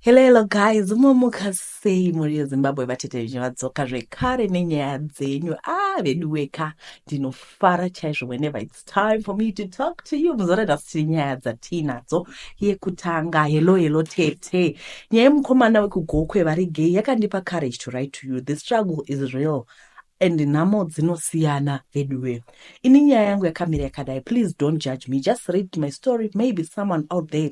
Hello, hello guys, momuka sei mhuri yeZimbabwe? Vatete venyu vadzoka zvekare nenyaya dzenyu. Ah, veduweka, ndinofara chaizvo whenever it's time for me to talk to you. Muzuva ranhasi tine nyaya dzatiinadzo. Yekutanga, hello, hello tete. Nyaya yemukomana wekuGokwe vari gay yakandipa courage to write to you. The struggle is real and nhamo dzinosiyana veduwe. Ini nyaya yangu yakamira yakadai. Please don't judge me, just read my story. Maybe someone out there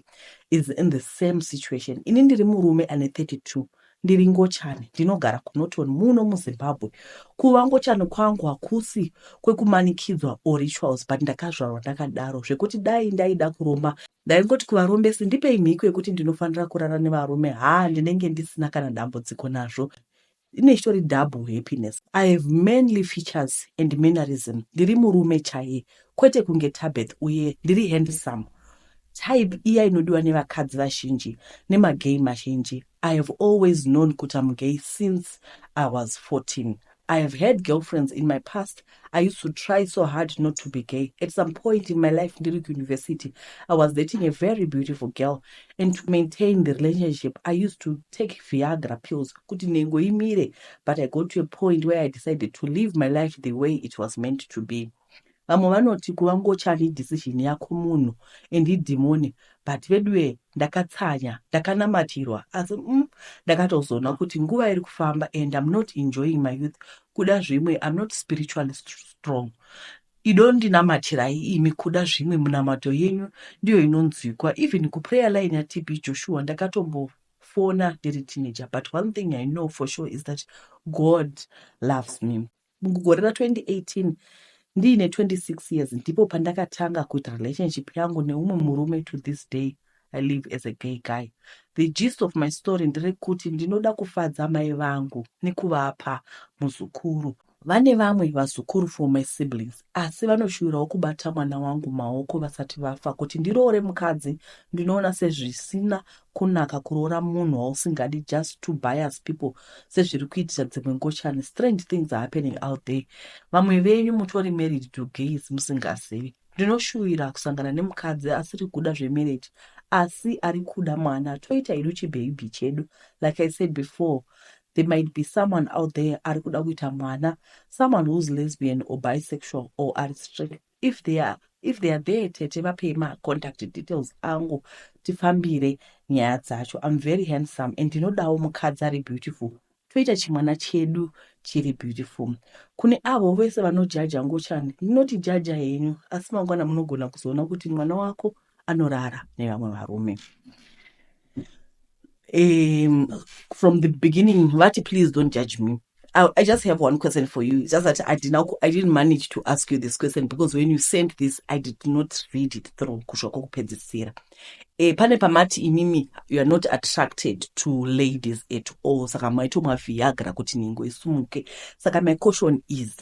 is in the same situation. Ini ndiri murume ane 32, ndiri ngochani, ndinogara kuNorton muno muZimbabwe. Kuva ngochani kwangu hakusi kwekumanikidzwa or rituals, but ndakazvarwa ndakadaro, zvekuti dai ndaida kuromba ndaingoti kuvarombesi, "Ndipei mhiko yekuti ndinofanira kurara nevarume." Haa, ndinenge ndisina kana dambudziko nazvo, ine chitori double happiness. I have manly features and mannerism. Ndiri murume chaiye, kwete kunge Tabeth, uye ndiri handsome, type iya inodiwa nevakadzi vazhinji nemagay mazhinji. I have always known kuti am gay since I was 14. I have had girlfriends in my past. I used to try so hard not to be gay. At some point in my life, ndiri university, I was dating a very beautiful girl, and to maintain the relationship I used to take Viagra pills kuti nhengo imire, but I got to a point where I decided to live my life the way it was meant to be. Vamwe vanoti kuva ngochani decision yako munhu and idhimoni, but veduwe, ndakatsanya, ndakanamatirwa, asi ndakatozoona kuti nguva iri kufamba and I'm not enjoying my youth. Kuda zvimwe I'm not spiritually strong. Idondinamatirai imi, kuda zvimwe munamato yenyu ndiyo inonzwikwa. Even kuprayer line yaTB Joshua ndakatombofona ndiri teenager, but one thing I know for sure is that God loves me. Mugore ra2018, ndiine 26 years, ndipo pandakatanga kuita relationship yangu neumwe murume. To this day I live as a gay guy. The gist of my story nderekuti ndinoda kufadza mai vangu nekuvapa muzukuru. Vane vamwe vazukuru for my siblings, asi vanoshuvirawo kubata mwana wangu maoko vasati vafa. Kuti ndiroore mukadzi, ndinoona sezvisina kunaka kuroora munhu wausingadi just to bias people, sezviri kuitira dzimwe ngochani. Strange things are happening out there. Vamwe venyu mutori married to gays musingazivi. Ndinoshuvira kusangana nemukadzi asiri kuda zvemarriage asi ari kuda mwana, toita hedu chibhebhi chedu. Like I said before, there might be someone out there ari kuda kuita mwana, someone who's lesbian or bisexual or ari straight. If they are there, tete, vapei macontact details angu tifambire nyaya dzacho. I'm very handsome and ndinodawo mukadzi ari beautiful, toita chimwana chedu chiri beautiful. Kune avo vese vanojaja ngochani, ndinoti jaja henyu, asi mangwana munogona kuzoona kuti mwana wako anorara nevamwe varume. From the beginning vati, "Please don't judge me." I just have one question for you. It's just that I didn't manage to ask you this question because when you sent this, I did not read it through kusvika kwokupedzisira. Pane pamati imimi you are not attracted to ladies at all, saka maitomwa Viagra kuti nhengo isumuke. Saka my caution is,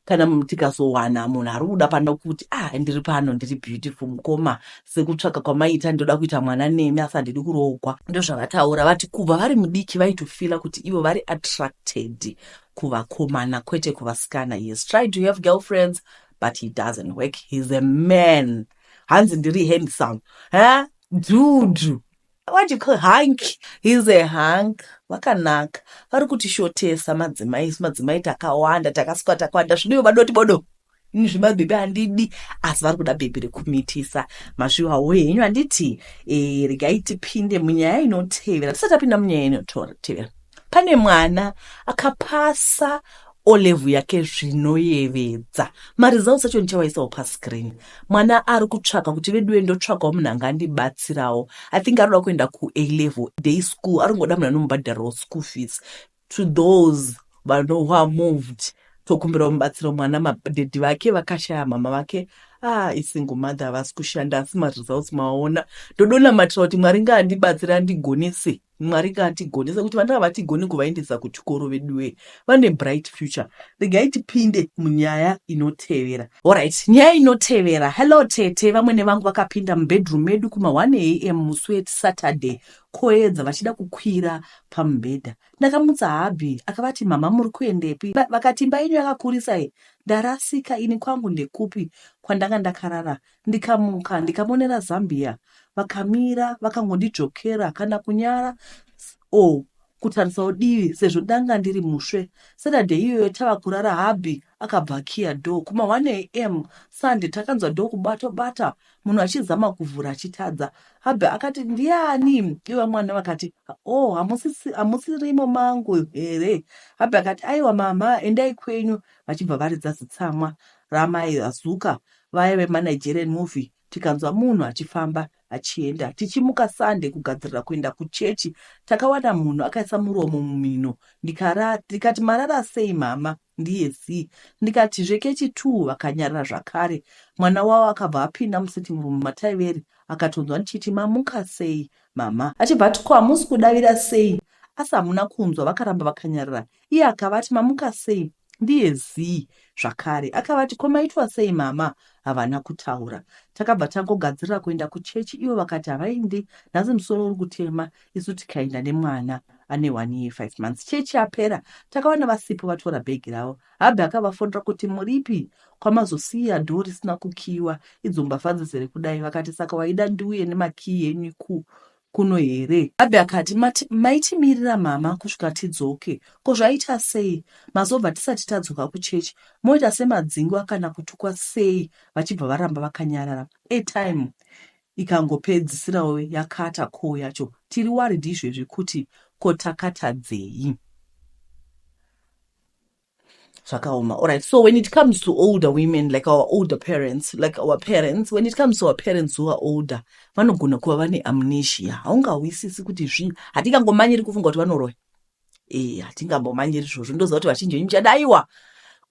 kana tikazowana munhu ari kuda pano kuti, "Ah, ndiri pano, ndiri beautiful mukoma, sekutsvaka kwamaita, ndoda kuita mwana nemi, asi handidi kuroogwa," ndozvavataura. Vati kubva vari mudiki vaitofeela kuti ivo vari attracted kuvakomana kwete kuvasikana. He has tried to have girlfriends, but he doesn't work. He's a man. Hanzi ndiri handsome, huh? Dude, what do you call hunk? He's a hunk. Vakanaka, vari kutishotesa madzimai. Isu madzimai takawanda, takasukwa takawanda, zvidiwo vadoti bodo. Ini zvemabhebhi handidi, asi vari kuda bhebhi rekumitisa. Mazviwawo henyu, handiti? Regai tipinde munyaya inotevera. Tisati tapinda munyaya inotevera, pane mwana akapasa O'level yake zvinoyevedza. Maresults acho ndichawaisawo pascreen. Mwana ari kutsvaka kuti, "Veduwe, ndotsvakawo munhu angandibatsirawo." I think ari kuda kuenda kuA level, day school, ari kungoda munhu anomubhadharirawo school fees. To those who are moved, tokumbirawo mubatsiro. Mwana, madaddy vake vakashaya, mama vake, ah, isingle mother, havasi kushanda, asi maresults maona. Ndodonamatira kuti Mwari ngaandibatsire, andigonese. Mwari ngaatigonese kuti vana havatigoni kuvaendesa kuchikoro. Veduwe, vane bright future. Regai tipinde munyaya inotevera. Alright, nyaya inotevera. Hello tete, vamwene vangu vakapinda mubedroom medu kuma1 am musi weSaturday koedza, vachida kukwira pamubhedha. Ndakamutsa hubby, akavati, "Mama, muri kuendepi?" Vakati, "Imba yenyu yakakurisa i, ndarasika ini, kwangu ndekupi kwandanga ndakarara?" Ndikamuka ndikamonera zambia, vakamira vakangondidzvokera, kana kunyara. Or kutarisawo divi sezvo ndanga ndiri musve. Saturday iyoyo tava kurara hubby akabva akiya door. Kuma 1 am Sunday takanzwa door kubatwa bata munhu achizama kuvhura achitadza. Hubby akati ndiani? Ivo mwana vakati oh hamusirimo mangu here? Hubby akati aiwa mama endai kwenyu vachibva varidza zitsamwa ramai Azuka vaya vemaNigerian movie tikanzwa munhu achifamba achienda. Tichimuka Sunday kugadzirira kuenda kuchechi takawana munhu akaisa muromo mumhino ndikati marara sei mama ndiye zii ndikatizve kechi2 vakanyarara zvakare mwana wavo akabva apinda musitting room mataiveri akatonzwa ndichiti mamuka sei mama achibva ati ko hamusi kudavira sei asi hamuna kunzwa vakaramba vakanyarara iye akavati mamuka sei ndiye zii zvakare akavati ko maitwa sei mama havana kutaura takabva tangogadzirira kuenda kuchechi ivo vakati havaindi nhasi musoro uri kutema isu tikaenda nemwana ane 1 year 5 months chechi yapera takawana vasipo vatora bhegi ravo hubby akavafonera kuti muripi kwamazosiya door risina kukiyiwa idzo mbavha dzizere kudai vakati saka waida ndiuye nemakiyi enyu kuno here hubby akati maitimirira mama kusvika tidzoke ko zvaita sei mazobva tisati tadzoka kuchechi moita semadzingwa kana kutukwa sei vachibva varamba vakanyarara airtime ikangopedzisirawo yakata call yacho tiri worried izvezvi kuti ko takatadzei zvakaoma alright so when it comes to older women like our older parents like our parents when it comes to our parents who are older vanogona kuva vane amnesia haungahwisisi kuti zvi hatingangomanyiri kufunga kuti vanoroya e hatingambomanyiri izvozvo ndoziva kuti vazhinji venyu muchadaiwa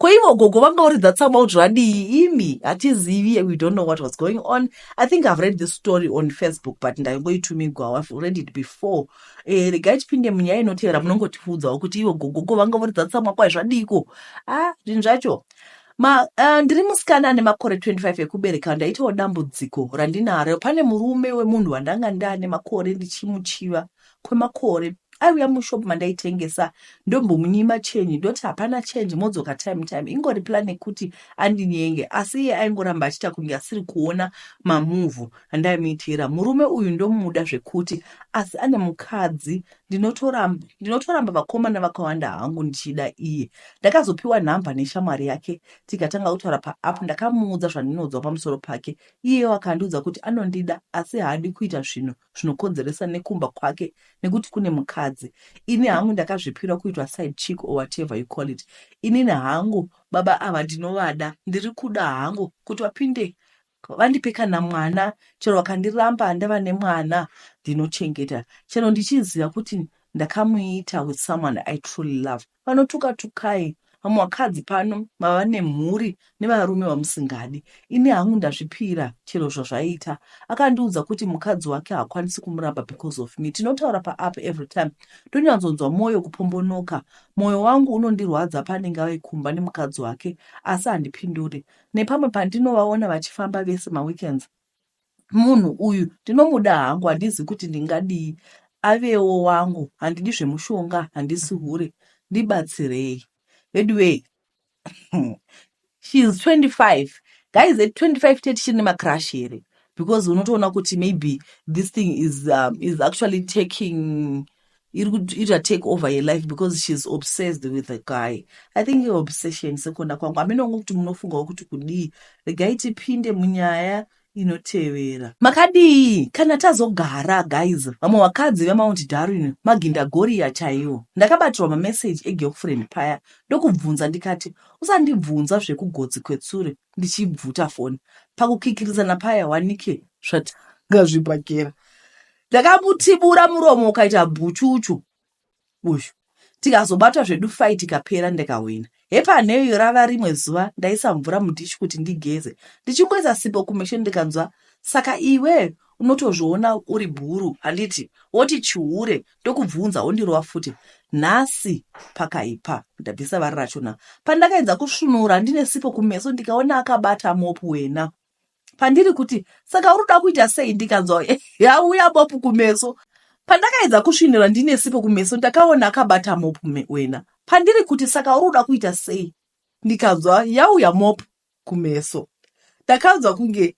ko ivo gogo vangaoridza tsamwa kuti zvadii imi hatizivi we don't know what was going on i think i've read this story on facebook but ndaingoitumigwa i've read it before e, regai tipinde munyaya inotevera munongotiudzawo kuti ivo gogogo vanga tsamwa kwai zvadiko a zvinhu zvacho Ma, ndiri musikana ane makore 25 ekubereka ndaitawo dambudziko randinaro pane murume wemunhu wandanga ndane makore ndichimuchiva kwemakore aiuya mushop mandaitengesa ndombomunyima chenji ndoti hapana chenji modzoka time time ingori plan yekuti andinyenge asi iye aingoramba achiita kunge asiri kuona mamoves andaimuitira murume uyu ndomuda zvekuti asi ane mukadzi ndinotoramba vakomana vakawanda hangu ndichida iye ndakazopiwa nhamba neshamwari yake tikatanga kutaura paapp ndakamuudza zvandinonzwa pamusoro pake iyewo akandiudza kuti anondida asi haadi kuita zvinhu zvinokonzeresa nekumba kwake nekuti kune mukadzi ini hangu ndakazvipira kuitwa side chick or whatever you call it inini hangu baba ava ndinovada ndiri kuda hangu kuti vapinde vandipe kana mwana chero vakandiramba ndava nemwana ndinochengeta chero ndichiziva kuti ndakamuita with someone i truly love vanotuka tukai vamwe vakadzi pano mava nemhuri nevarume vamusingadi ini hangu ndazvipira chero zvazvaita akandiudza kuti mukadzi wake haakwanisi kumuramba because of me tinotaura paapp every time ndonyanzonzwa mwoyo kupombonoka mwoyo wangu unondirwadza panenge ave kumba nemukadzi wake asi handipinduri nepamwe pandinovaona vachifamba vese maweekends munhu uyu ndinomuda hangu handizi kuti ndingadii avewo wangu handidi zvemushonga handisi hure ndibatsirei veduwei she is 25 guys at 25 tetichiri nemacrush here because unotoona kuti maybe this thing is actually taking iri kuita take over her life because she's obsessed with the guy i think iobsession sekuona kwangu haminongo kuti munofungawo kuti kudii regai tipinde munyaya inotevera makadii kana tazogara guys vamwe vakadzi vemount darwin magindagoriya chaiwo ndakabatirwa mameseji egirlfriend paya ndokubvunza ndikati usandibvunza zvekugotsi kwetsure ndichibvuta foni pakukikirizana paya wanike zvatanga zvibhakera ndakamutibura muromo ukaita bhuchuchu uyu tikazobatwa zvedu fight ikapera ndikahwina hepaneyo rava rimwe zuva ndaisa mvura mudhishi kuti ndigeze ndichingoisa sipo kumeso ndikanzwa saka iwe unotozviona uri bhuru handiti woti chihure ndokubvunza wondirova futi nhasi pakaipa ndabvisa vari rachona pandakaedza kusvunura ndine sipo kumeso ndikaona akabata mopu wena pandiri kuti saka uri kuda kuita sei ndikanzwa yauya mopu kumeso pandakaedza kusvinura ndine sipo kumeso ndakaona akabata mopu wena pandiri kuti saka uri kuda kuita sei ndikanzwa yauya mopu kumeso ndakanzwa kunge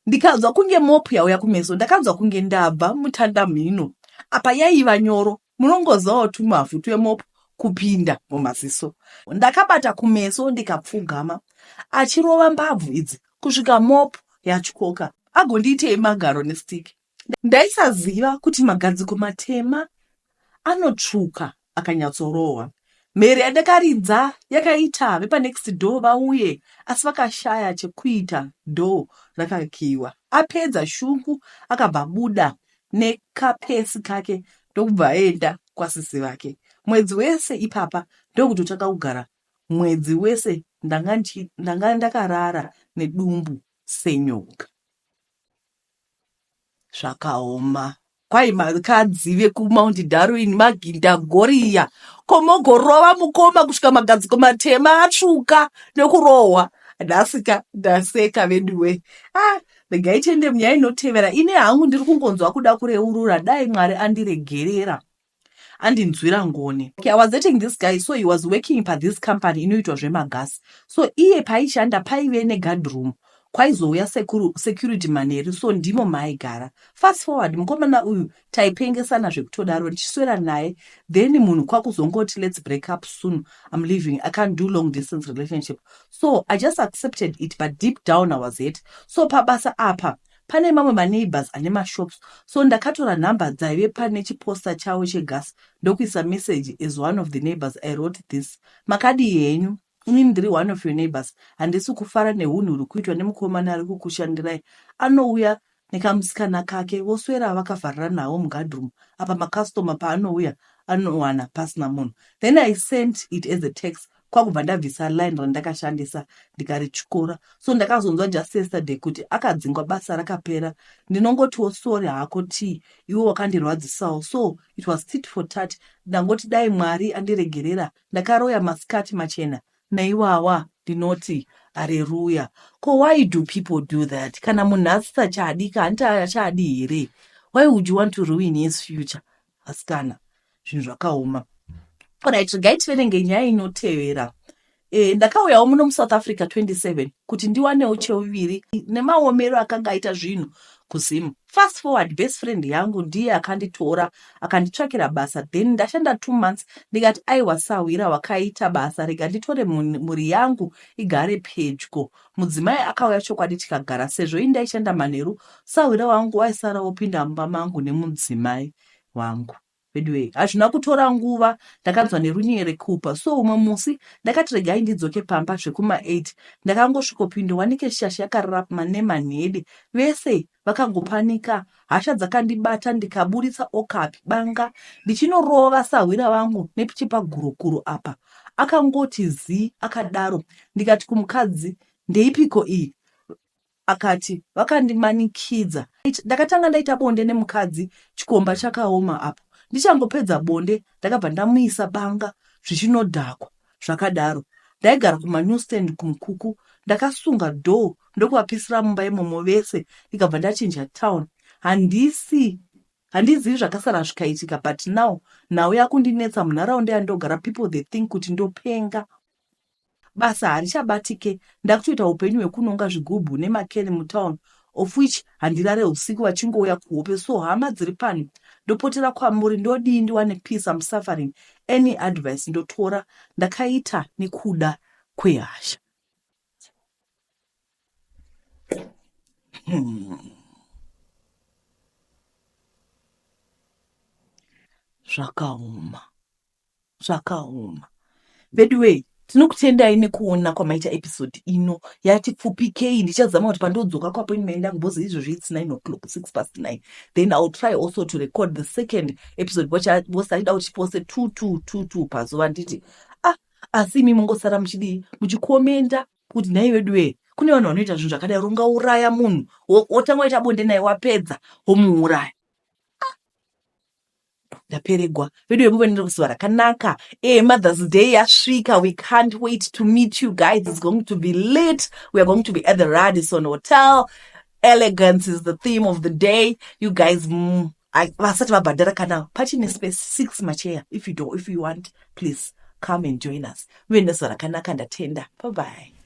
ndikanzwa kunge mopu yauya kumeso ndakanzwa kunge ndabva mutandamhino Apa yaiva nyoro, munongozivawo tumavhu twemopu kupinda mumaziso. Ndakabata kumeso ndikapfugama achirova mbabvu idzi kusvika mop yatyoka agondiitei magaro nestick. Ndaisaziva kuti magadziko matema anotsvuka akanyatsorohwa. Mhere yandakaridza yakaita vepanext door vauye asi vakashaya chekuita door rakakiiwa. Apedza shungu akabva abuda nekapesi kake ndokubva aenda kwasisi vake. Mwedzi wese ipapa ndokutotanga kugara mwedzi wese ndanga ndakarara nedumbu senyoka. Zvakaoma. Kwai makadzi vekuMount Darwin magindagoriya ko mogorova mukoma kusvika magadziko matema atsvuka nekurohwa. Nhasika ndaseka veduwe. Ah, regai tiende munyaya inotevera. Ini hangu ndiri kungonzwa kuda kureurura dai Mwari andiregerera. Andinzwira ngoni. Okay, I was dating this guy so he was working pa this company inoitwa zvemagas so iye paaishanda paive neguard room kwaizouya sekuru security manheru so ndimo maaigara. Fast forward mukomana uyu taipengesana zvekutodaro ndichiswera naye then munhu kwakuzongoti let's break up soon I'm leaving I can't do long distance relationship so I just accepted it but deep down I was hurt so pabasa apa Pane mamwe maneighbours ane mashops so ndakatora number dzaive pane chiposter chavo chegas ndokuisa message as one of the neighbours I wrote this Makadii henyu? Inini ndiri one of your neighbours handisi kufara nehunhu huri kuitwa nemukomana ari kukushandirai anouya nekamusikana kake voswera vakavharira nawo muguardroom apa macustomer paanouya anowana pasina munhu then I sent it as a text kwakubva ndabvisa line randakashandisa ndikarityora so ndakazonzwa just yesterday kuti akadzingwa basa rakapera ndinongotiwo sorry hako tea iwe wakandirwadzisawo so it was tit for tat ndangoti dai mwari andiregerera ndakaroya masikati machena naiwawa ndinoti areruya ko why do people do that kana munhu asisachadi ka hanti achadi here why would you want to ruin his future asikana zvinhu zvakaoma orit regai tiverenge nyaya inotevera e, ndakauyawo muno musouth africa 27 kuti ndiwanewo cheuviri nemaomero akanga aita zvinhu kuzim fast forward best friend yangu ndiye akanditora akanditsvakira basa then ndashanda two months ndikati aiwa sahwira wakaita basa rega nditore mhuri yangu igare pedyo mudzimai akauya chokwadi tikagara sezvo ini ndaishanda manheru sahwira wangu waisara wopinda mumba mangu nemudzimai wangu veduwee hazvina kutora nguva ndakanzwa nerunyerekupa so umwe musi ndakati regai ndidzoke pamba zvekuma 8 ndakangosvikopinda wanike shasha yakarara nemanhede vese vakangopanika hasha dzakandibata ndikaburitsa okapi banga ndichinorova sahwira vangu nechipagurokuro apa akangoti zii akadaro ndikati kumukadzi ndeipiko iyi Akati, Vakandimanikidza. Ndakatanga ndaita bonde nemukadzi chikomba chakaoma apo. Ndichangopedza bonde ndakabva ndamuisa banga zvichinodhakwa zvakadaro. Ndaigara kumaNew Stand kuMukuku. Ndakasunga door ndokuvapisira mumba imomo vese ndikabva ndachinja town. Handisi handizivi zvakasara zvikaitika but now nhau yakundinetsa munharaunda yandogara people they think kuti ndopenga. Basa harichabatike ndakutoita hupenyu hwekunonga zvigubhu nemakeni mutown of which handirare husiku vachingouya kuhope so hama dziri pano ndopotera kwamuri ndodii ndiwane peace I'm suffering any advice ndotora ndakaita nekuda kwehasha. Zvakaoma. Zvakaoma veduwee tinokutendai nekuona kwamaita episode ino yati pfupikei ndichazama kuti pandodzoka kuappointment yangu because izvozvi its 9 o'clock 6 past 9 then iwill try also to record the second episode because achida kuti tipose 2222 pazuva nditi ah asi imi mongosara muchidii muchikomenda kuti nhai veduwee kune vanhu vanoita zvinhu zvakadai ungauraya munhu wotanga waita bonde naye wapedza womuuraya ndaperegwa vedu vemuve nezuva rakanaka e mother's day yasvika we can't wait to meet you guys it's going to be lit we are going to be at the radisson hotel elegance is the theme of the day you guys vasati vabhadhara kana pachine space six macheya if you don't if you want please come and join us muve nezuva rakanaka ndatenda bye bye.